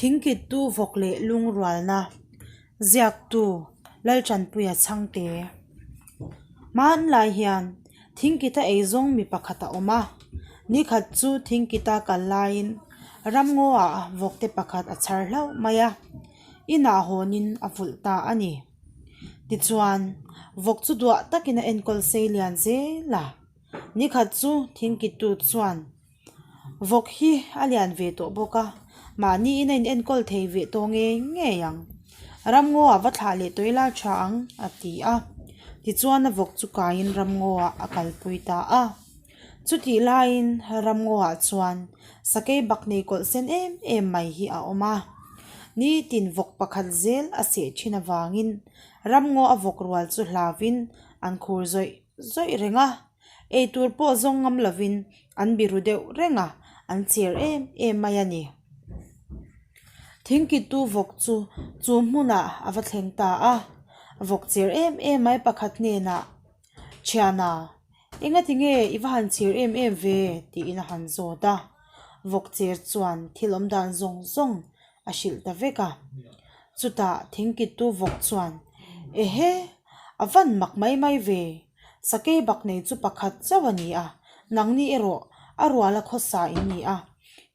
Thingkittu vawk leh lungrualna ziaktu Laltanpuia chhangte. Hmanlai hian thingkita eizawng mi pakhat a awm a, nikhat chu thingkita kal laiin ramngaw-ah vawkte pakhat a chhar hlauh mai a, inah hawnin a vulh ta a ni. Tichuan, vawk chu duah takin a enkawl sei lian zel a, nikhat chu thingkittu chuan Vawk hi a lian ve tawh bawk a, mahni in a in enkawl thei ve tawh ngei ngei ang. Ramngaw ah va thlah leh tawh ila tha ang a ti a, tichuan a vawk chu kaiin ramngaw ah a kalpui ta a. Chutih laiin ramngaw ah chuan sakei bak nei kawlh sen em em mai hi a awm a, nitin vawk pakhat zel a seh thin avangin ramngaw a vawk rual chu hlauvin an khur zawih zawih reng a. Eitur pawh zawng ngam lovin an biru deuh reng a, an cher em em mai a ni. Thingkittu vawk chu chu hmunah a va thleng ta a, vawk cher em em mai pakhat hnenah, Thiana, engati nge i va han cher em em ve? tiin a han zawt a. Vawk cher chuan thil awm dan zawng zawng a hrilh ta vek a. Chutah thingkittu vawk chuan, Ehe, a van mak mai mai ve! Sakei bak nei chu pakhat chauh a ni a, nangni erawh a ruala khawsa in ni a,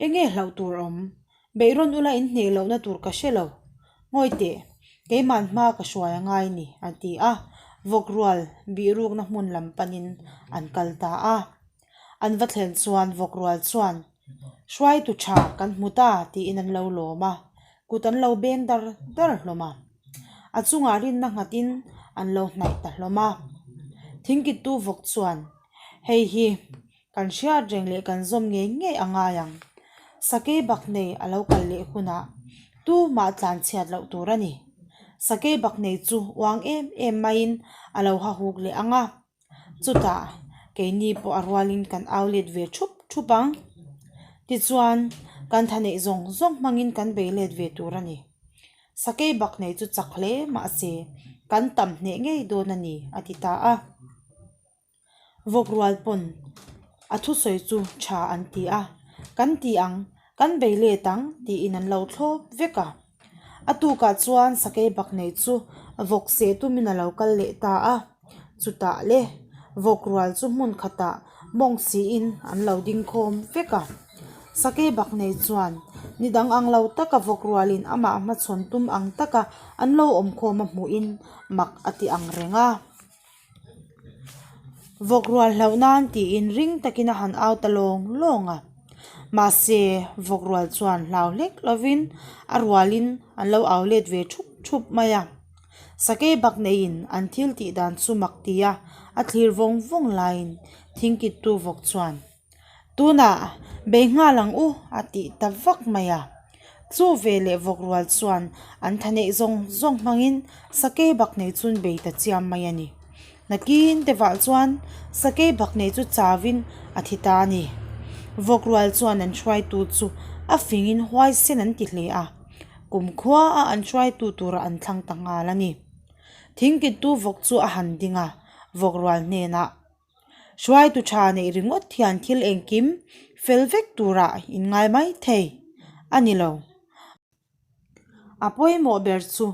enge hlauh tur awm? Beihrawn ula in hneh lohna tur ka hre lo. Ngawi teh, keiman hma ka hruai a ngai ni, a ti a, vawk rual bihrukna hmun lam panin an kal ta a. An va thlen chuan vawk rual chuan, Hruaitu tha kan hmu ta tiin an lo lawm a, kut an lo beng dar dar hlawm a. A chungah rinna nghatin an lo hnaih ta hlawm a. Thingkittu vawk chuan, Hei hi kan hriat reng leh kan zawm ngei ngei a ngai ang. Sakei bak nei a lo kal leh hunah tumah tlan chhiat loh tur a ni. Sakei bak nei chu uang em em maiin a lo hahuk leh ang a. Chutah keini pawh a rualin kan au let ve thup thup ang. Tichuan, kan tha neih zawng zawng hmangin kan bei let ve tur a ni. Sakei bak nei chu chak hle mahse kan tam hneh ngei dawn a ni, a ti ta a. Vawk rual pawn a thusawi chu tha an ti a, Kan ti ang, kan bei let ang tiin an lo thlawp vek a. A tukah chuan sakei bak nei chu vawk seh tumin a lo kal leh ta a, chutah le vawk rual chu hmun khatah mawng siin an lo ding khawm vek a. Sakei bak nei chuan ni dang ang lo taka vawk rualin amah hmachhawn tum ang taka an lo awm khawm a hmuhin mak a ti ang reng a. Vawk rual hlauh nan tiin ring takin a han au ta lawng lawng a, mahse vawk rual chuan hlau hlek lovin a rualin an lo au let ve thup thup mai a. Sakei bak neiin an thil tih dan chu mak tia a thlir vawng vawng laiin thingkittu vawk chuan Tunah bei nghal ang u a tih ta vak mai a. Chu ve leh vawk rual chuan an tha neih zawng zawng hmangin sakei bak nei chun bei ta chiam mai a ni. Nakin te vah chuan sakei bak nei chu chauin a thi ta a ni. Vawk rual chuan an hruaitu chu a fingin huaisen an ti hle a, kumkhua a an hruaitu tura an thlang ta nghal a ni. Thingkittu vawk chu a han ding a, vawk rual hnenah. Hruaitu tha neih ringawt hian thil engkim fel vek turah in ngai mai thei a ni lo. A pawimawh ber chu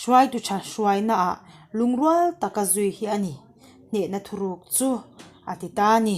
hruaitu tha hruainaah lungrual taka zui hi a ni, hnehna thuruk chu a ti ta a ni.